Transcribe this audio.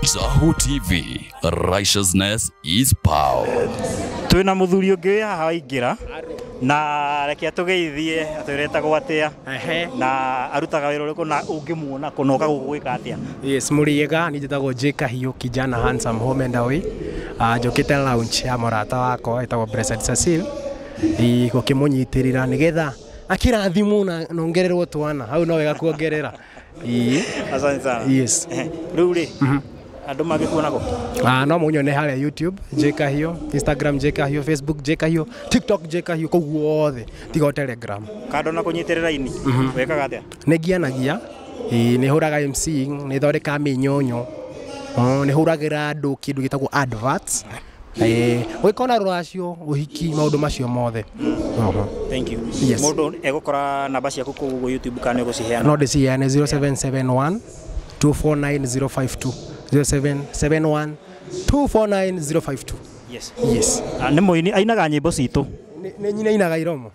Zahu TV, righteousness is power. Twina muthuri ungi wi haha waingira na reke atugeithie atwire etagwo atia na arutaga wira uriku na ungimuona kũ na ũka gũkũ gwĩka atia. Yes, mũrĩega, niĩ njĩtagwo J Kahiũ, kijana handsome home and away. Njũkĩte lounge ya mũrata wakwa ĩtagwo Blessed Cecil gũkĩmũnyitĩrĩra nĩgetha akĩrathimwo na nongererwo twana hau no wega kuongerera. Ĩĩ. Asante sana. Yes. Rĩu rĩ, andũ mangĩkuona kũ? No mũnyone harĩa YouTube J Kahiũ, Instagram J Kahiũ, Facebook J Kahiũ, TikTok J Kahiũ, kũu guothe tiga o Telegram. Kando na kũnyitĩrĩra ini wĩkaga atĩa? Nĩ ngianagia, ĩĩ, nĩ hũraga MC, nĩ thondekaga mĩnyonyo, nĩ hũragĩra andũ kĩndũ gĩtagwo adverts. Ũgĩkona rũracio, ũhiki, maũndũ macio mothe. Thank you. Yes. Mũndũ egũkora namba ciaku kũu ũguo YouTube kana nĩ ũgũciheana? No ndĩciheane 0771 249052, 0771 249052. Yes. Yes. Nĩ mũini ainaga nyĩmbo citũ. Nĩ nyina inaga iromo.